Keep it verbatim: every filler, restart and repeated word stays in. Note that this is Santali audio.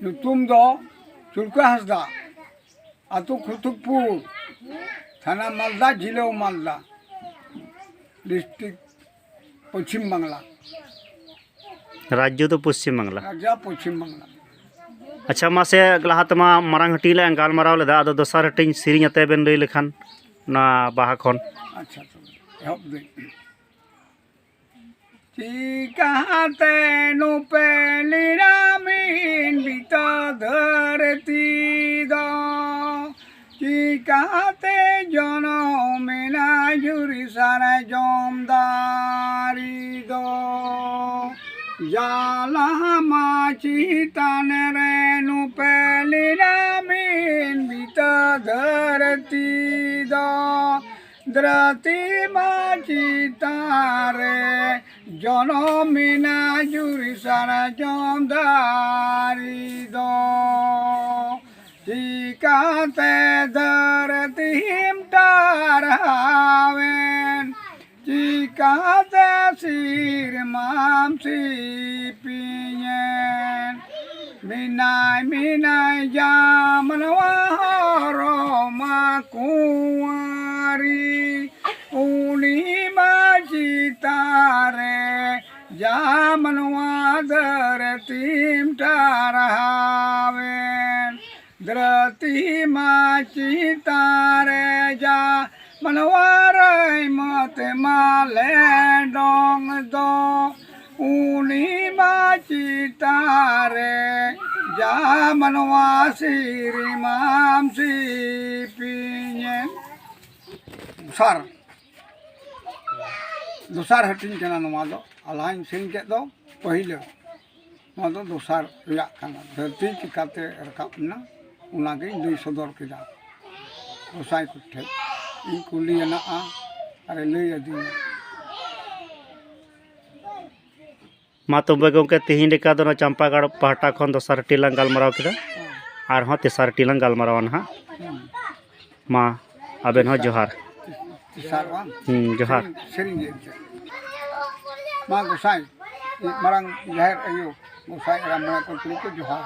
ᱧᱩᱛᱩᱢ ᱫᱚ ᱪᱩᱞᱠᱟᱹ ᱦᱟᱸᱥᱫᱟ, ᱟᱹᱛᱩ ᱠᱷᱩᱛᱩᱠᱯᱩᱨ, ᱛᱷᱟᱱᱟ ᱢᱟᱞᱫᱟ, ᱡᱤᱞᱟᱹ ᱢᱟᱞᱫᱟ, ᱰᱤᱥᱴᱨᱤᱠᱴ ᱯᱚᱪᱷᱤᱢ ᱵᱟᱝᱞᱟ᱾ ᱨᱟᱡᱽᱡᱚ ᱫᱚ ᱯᱚᱪᱷᱤᱢ ᱵᱟᱝᱞᱟ᱾ ᱨᱟᱡᱟ ᱯᱚᱪᱷᱤᱢ ᱵᱟᱝᱞᱟ᱾ ᱟᱪᱪᱷᱟ, ᱢᱟᱥᱮ, ᱞᱟᱦᱟ ᱛᱮᱢᱟ ᱢᱟᱨᱟᱝ ᱦᱟᱹᱴᱤᱧ ᱞᱟᱝ ᱜᱟᱞᱢᱟᱨᱟᱣ ᱞᱮᱫᱟ, ᱟᱫᱚ ᱫᱚᱥᱟᱨ ᱦᱟᱹᱴᱤᱧ ᱥᱮᱨᱮᱧ ᱟᱛᱮ ᱵᱮᱱ ᱞᱟᱹᱭ ᱞᱮᱠᱷᱟᱱ ᱚᱱᱟ ᱵᱟᱦᱟ ᱠᱷᱚᱱ᱾ ᱟᱪᱪᱷᱟ, ᱛᱚᱵᱮ ᱮᱦᱚᱵ ᱫᱟᱹᱧ᱾ ᱪᱤᱠᱟᱹᱛᱮ ᱱᱩᱯᱮ ᱞᱤᱱᱟ ᱢᱤᱱ ᱵᱤᱛᱟᱹ ᱫᱷᱟᱹᱨᱛᱤ ᱫᱚ? ᱪᱤᱠᱟᱹᱛᱮ ᱡᱚᱱᱚᱢᱮᱱᱟ ᱡᱩᱨᱤ ᱥᱟᱨᱡᱚᱢ ᱫᱟᱨᱮ ᱫᱚ? ᱡᱟᱞᱟ ᱢᱟ ᱪᱮᱛᱟᱱ ᱨᱮ ᱱᱩᱯᱮ ᱞᱤᱱᱟ ᱢᱤᱱ ᱵᱤᱛᱟᱹ ᱫᱷᱟᱹᱨᱛᱤ ᱫᱚ᱾ ᱫᱷᱟᱹᱨᱛᱤ ᱢᱟ ᱪᱮᱛᱟᱱ ᱨᱮ ᱡᱚᱱᱚᱢᱮᱱᱟ ᱡᱩᱨᱤ ᱥᱟᱨᱡᱚᱢ ᱫᱟᱨᱮ ᱫᱚ᱾ ᱪᱤᱠᱟᱹᱛᱮ ᱫᱷᱟᱹᱨᱛᱤᱢ ᱴᱟᱨᱦᱟᱣᱮᱱ? ᱪᱤᱠᱟᱹᱛᱮ ᱥᱤᱨᱢᱟᱢ ᱥᱤᱯᱤᱧᱮᱱ? ᱢᱮᱱᱟᱭ, ᱢᱮᱱᱟᱭ ᱡᱟᱢ ᱱᱚᱣᱟ ᱦᱚᱨᱚᱢᱟ ᱠᱩᱸᱣᱟᱨᱤ, ᱩᱱᱤ ᱢᱟ ᱪᱮᱛᱟᱱ ᱨᱮ ᱡᱟᱢ ᱱᱚᱣᱟ ᱫᱷᱟᱹᱨᱛᱤᱢ ᱴᱟᱨᱦᱟᱣᱮᱱ᱾ ᱫᱷᱟᱹᱨᱛᱤ ᱢᱟ ᱪᱮᱛᱟᱱ ᱨᱮ ᱡᱟ ᱢᱟᱱᱣᱟ ᱨᱟᱭ ᱢᱚᱛᱮ ᱢᱟᱞᱮ ᱰᱚᱝ ᱫᱚ, ᱩᱱᱤ ᱢᱟ ᱪᱮᱛᱟᱱ ᱨᱮ ᱡᱟ ᱢᱟᱱᱣᱟ ᱥᱤᱨᱤᱢᱟᱢ ᱥᱤᱯᱤᱧᱮ᱾ ᱫᱚᱥᱟᱨ, ᱫᱚᱥᱟᱨ ᱦᱟᱹᱴᱤᱧ ᱠᱟᱱᱟ ᱱᱚᱣᱟ ᱫᱚ᱾ ᱟᱞᱦᱟᱧ ᱥᱮᱨᱮᱧ ᱠᱮᱫ ᱫᱚ ᱯᱟᱹᱦᱤᱞᱟᱹ᱾ ᱱᱚᱣᱟ ᱫᱚ ᱫᱚᱥᱟᱨ ᱨᱮᱭᱟᱜ ᱠᱟᱱᱟ᱾ ᱫᱷᱟᱹᱨᱛᱤ ᱪᱤᱠᱟᱹᱛᱮ ᱨᱟᱠᱟᱵ ᱮᱱᱟ, ᱚᱱᱟᱜᱤᱧ ᱞᱟᱹᱭ ᱥᱚᱫᱚᱨ ᱠᱮᱫᱟ ᱜᱚᱸᱥᱟᱭ ᱠᱚᱴᱷᱮᱱ᱾ ᱤᱧ ᱠᱩᱞᱤᱭᱟᱱᱟᱜᱼᱟ ᱟᱨᱮ ᱞᱟᱹᱭ ᱟᱹᱫᱤᱧᱟ᱾ ᱢᱟ ᱛᱚᱵᱮ ᱜᱚᱢᱠᱮ, ᱛᱮᱦᱮᱧ ᱞᱮᱠᱟ ᱫᱚ ᱱᱚᱣᱟ ᱪᱟᱢᱯᱟᱜᱟᱲ ᱯᱟᱦᱴᱟ ᱠᱷᱚᱱ ᱫᱚᱥᱟᱨ ᱦᱟᱹᱴᱤᱧ ᱞᱟᱝ ᱜᱟᱞᱢᱟᱨᱟᱣ ᱠᱮᱫᱟ᱾ ᱟᱨᱦᱚᱸ ᱛᱮᱥᱟᱨ ᱦᱟᱹᱴᱤᱧ ᱞᱟᱝ ᱜᱟᱞᱢᱟᱨᱟᱣᱟ ᱱᱟᱦᱟᱜ᱾ ᱢᱟ ᱟᱵᱮᱱ ᱦᱚᱸ ᱡᱚᱦᱟᱨ᱾ ᱛᱮᱥᱟᱨ ᱵᱟᱝ? ᱦᱩᱸ, ᱡᱚᱦᱟᱨ᱾ ᱥᱮᱨᱮᱧ ᱜᱮ ᱮᱱᱛᱮᱫ᱾ ᱢᱟ ᱜᱚᱸᱥᱟᱭ, ᱢᱟᱨᱟᱝ ᱡᱟᱦᱮᱨ ᱟᱭᱳ, ᱜᱚᱸᱥᱟᱭ ᱮᱨᱟ, ᱢᱚᱬᱮ ᱠᱚ ᱛᱩᱨᱩᱭ ᱠᱚ ᱡᱚᱦᱟᱨ᱾